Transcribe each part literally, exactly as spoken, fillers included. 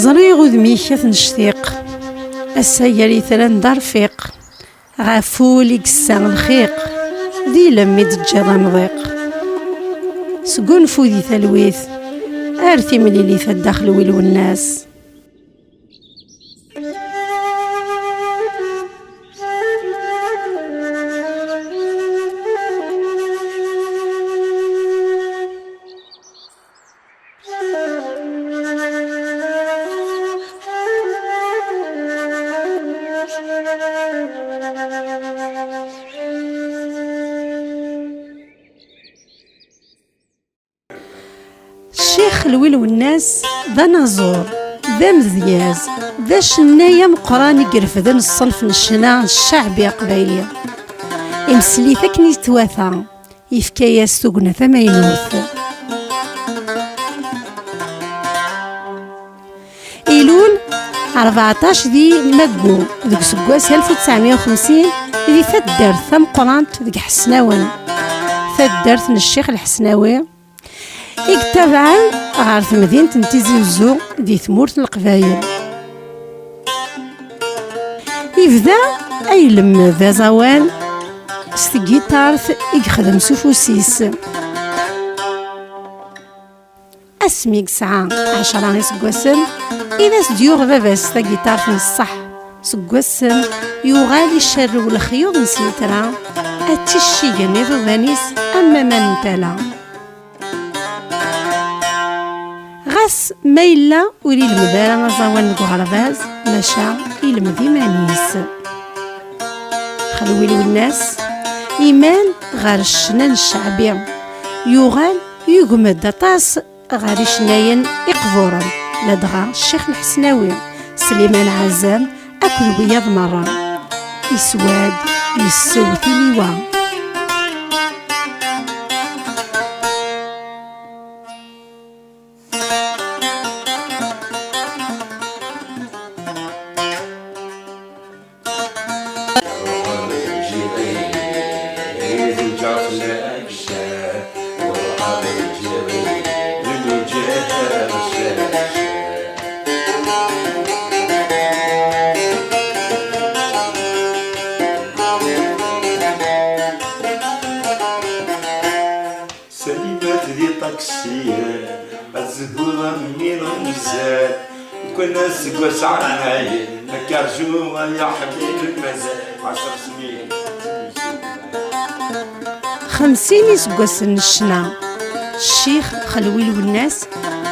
Ẓriɣ udem-ik ad t-nectiq, ass-a gar yitran d arfiq, ɣef wul i yessa lxiq, d ilem i d-teǧǧiḍ amḍiq. Sgunfu di talwit, ar timlilit a Dda Xelwi Lwennas. Ccix Lwi Lwennas d anaẓur, d amedyaz, d acennay ameqqran i irefden ṣṣenf n ccna cceɛbi aqbayli. Imsel-it akken i twata, yefka-yas tugna tamaynut. Ilul rbeɛṭac di Maggu deg useggas alef u tesɛemya u xemsin di taddart tameqqrant deg Ḥesnawen, taddart n Ccix Lḥesnawi, i yettabaɛen ɣer temdint n Tizi Uzzu di tmurt n Leqbayel. Yebda a ilemmed aẓawan s tgitart i yexdem s ufus-is. Asmi i yesɛa ɛecra iseggasen, i d as-d-yuɣ baba-s tagitart n ṣṣeḥ. Seg wassen, yuɣal icerrew lexyuḍ n snitra, ad tt-iccigen iḍudan-is am waman n tala. Ɣas ma yella ur ilmed ara aẓawan deg uɣerbaz, maca ilmed iman-is. Xelwi Lwennas, imal ɣer ccna n cceɛbi, yuɣal yugem-d aṭas ɣer icennayen iqburen, ladɣa Ccix Lḥesnawi, Sliman Ɛazam akked wiyaḍ merra. Iswa-d, yessew tiliwa. Salibat di ṭaksi, azehhur am yilemẓan, ukwan aseggas ɛnayen, ad k-rjuɣ ay aḥbib mazal ɛecr snin. Xemsin iseggasen n ccna, Ccix Xelwi Lwennas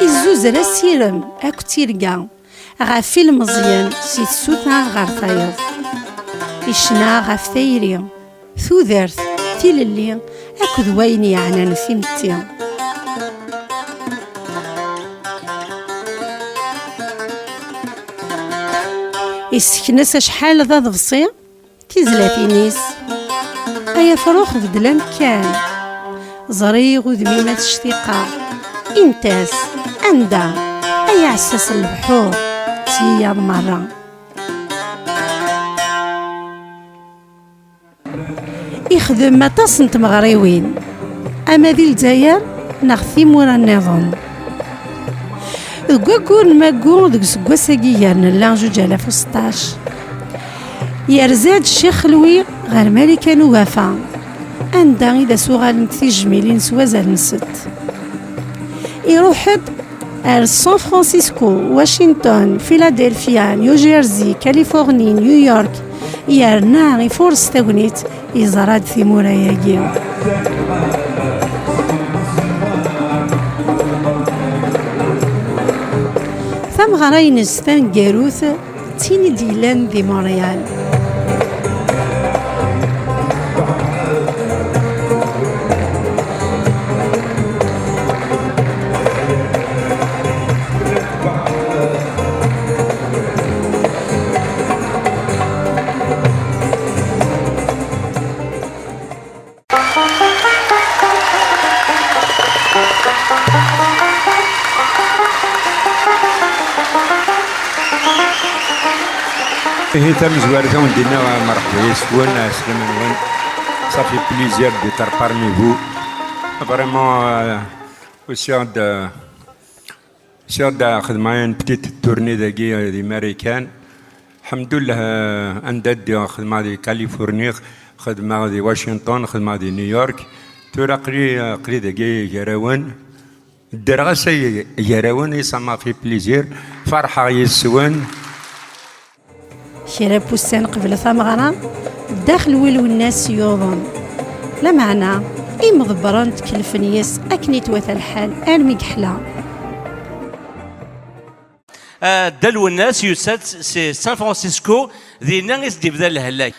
izzuzer asirem akked tirga ɣef ilmeẓyen si tsuta ɣer tayeḍ. Icna ɣef tayri, tudert, tilelli akked wayen yeɛnan timetti. Issekn-as acḥal d aḍebsi tizlatin-is. Ay afrux beddel amekkan, ẓriɣ udem-im ad ctiqeɣ. Int-as anda, ay aɛessas n lebḥur, d tiyaḍ merra. Ixdem aṭas n tmeɣriwin, ama di Lezzayer neɣ timura nniḍen. Deg waggur n Maggu deg useggas-agi gar nella zuǧ alaf u seṭṭac, yerza-d Ccix Xelwi ɣer Marikan Ugafa, anda i d as-uɣalent tijmilin s wazal-nsent. Iruḥ-d ar San Francisco, Washington, Philadelphia, New Jersey, Californie, New York, yerna ifures tagnit, yeẓra-d timura-agi. Tameɣra-ines taneggarut d tin i d-yellan di Montréal. Ihi tamezwarut a wen-d-inna merḥba yes-wen, ɛeslama-nwen. Ça fait plaisir d'être parmi vous. Vraiment, euh, aussi, euh, Siɣ-d xedmeɣ une petite tournée dagi di Marikan. Ḥemdullah, eh, anda ddiɣ xedmeɣ di Californie, xedmeɣ di Washington, xedmeɣ di New York. Tura aql-i, aql-i dagi gar-awen. Ddreɣ ass-a gar-awen, i ça m'a fait plaisir. Ferḥeɣ yis-wen. Kra n wussan qbel tameɣra, Dda Xelwi Lwennas yuḍen. Lameɛna, imḍebbren tkelfen yes akken i twata lḥal armi yeḥla. Ah, Dda Lwennas yusa-d si San Francisco, dinna i s-d-yebda lehlak.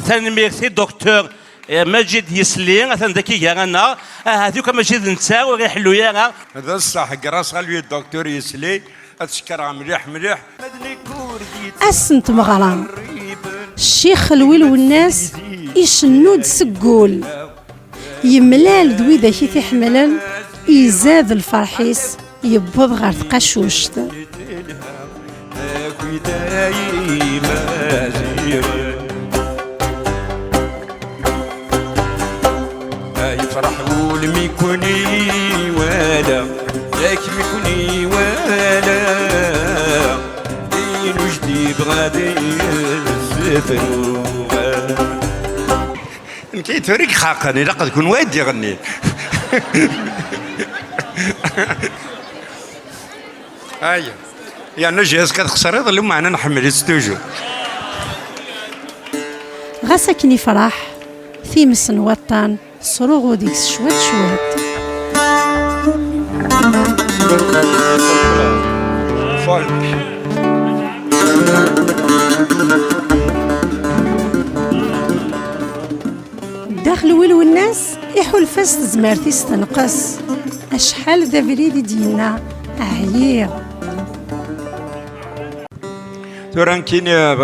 Tanemmirt i Docteur, eh, Maǧid Yesli, atan daki gar-aneɣ. Ahat akk a Maǧid netta ur iḥellu ara. D ṣṣeḥ, grâce à lui, Docteur Yesli, ad cekkreɣ mliḥ, mliḥ. Ass n tmeɣra, Ccix Xelwi Lwennas icennu-d seg wul. Yemlal d widak i t-iḥemmlen, izad lferḥ-is, yewweḍ ɣer tqacuct. Yefreḥ wul mi ken-iwala, yak mi ken-iwala, inuj-d yebɣa ad yesfruɣ. Nekk tura i ixaqen, ilaq d kunwi ay d-iɣennin. Aya. Yerna jihaz-k ad xesriḍ, lameɛna nḥemmel-itt toujours. Ɣas akken ifreḥ, times n waṭṭan tesruɣu deg-s cwiṭ cwiṭ. Dda Xelwi Lwennas iḥulfa-s tezmert-is tenqes. Acḥal d abrid i d-yenna: "Ɛyiɣ." Tura nekkini, eh,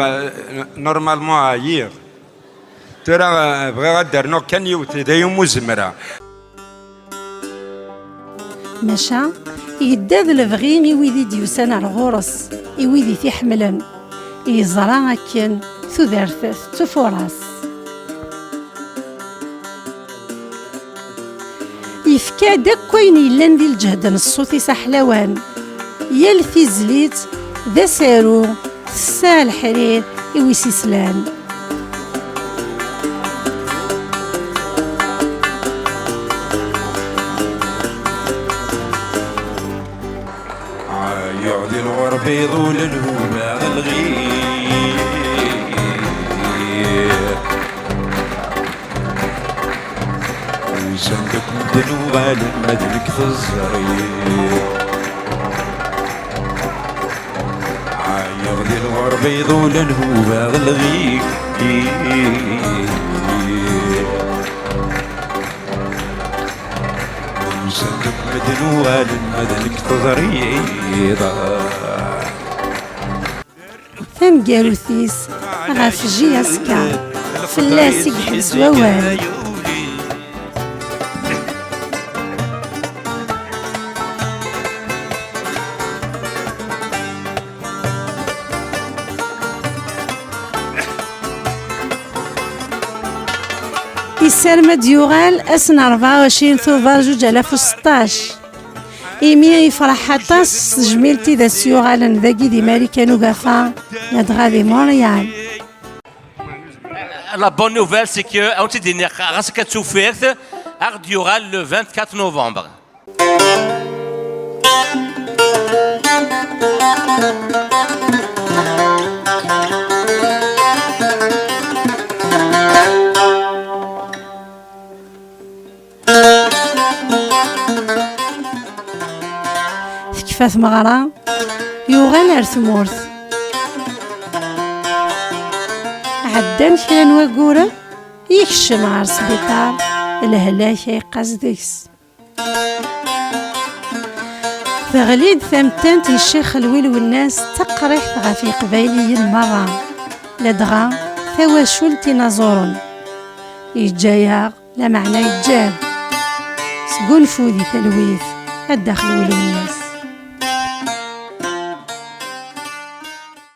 normalement ɛyiɣ. Tura, eh, bɣiɣ ad d-rnuɣ kan yiwet, d ayen umi zemreɣ. Maca, yedda d lebɣi i wid i d-yusan ar ɣur-s, i wid i t-iḥemmlen. Yeẓra akken tudert tettufur-as. Yefka-d akk ayen yellan di lǧehd n ṣṣut-is aḥlawan. Yal tizlit d asaru, tessa leḥrir i wi s-islan. Ɛyiɣ di lɣerba iḍulen humaɣ lɣir. Usan-d akk medden uɣalen ma d nekk teẓri. Ɛyiɣ di lɣerba iḍulen hubaɣ lɣir. Usan-d akk medden uɣalen ma d nekk teẓriḍ. Taneggarut-is ɣef J S K, fell-as i yeḥbes wawal. Yessarem ad d-yuɣal ass n rebɛa u ɛecrin Tubeṛ zuǧ alaf u seṭṭac. Imi yefreḥ aṭas s tejmilt i d as-yuɣalen dagi di Marikan Ugafa, ladɣa di Montréal. La bonne nouvelle, c'est que, ad wen-tt-id-iniɣ, ɣas akka d tuffirt, ad d-yuɣal le vingt-quatre novembre. Tekfa tmeɣra, yuɣal ar tmurt. Ɛeddan kra n wagguren, yekcem ɣer sbiṭar, lehlak a yeqqaz deg-s. Teɣli-d tamettant n Ccix Xelwi Lwennas d taqriḥt ɣef Yeqbayliyen merra, ladɣa tawacult inaẓuren. Yeǧǧa-yaɣ, lameɛna yeǧǧa-d. Sgunfu di talwit, a Dda Xelwi Lwennas.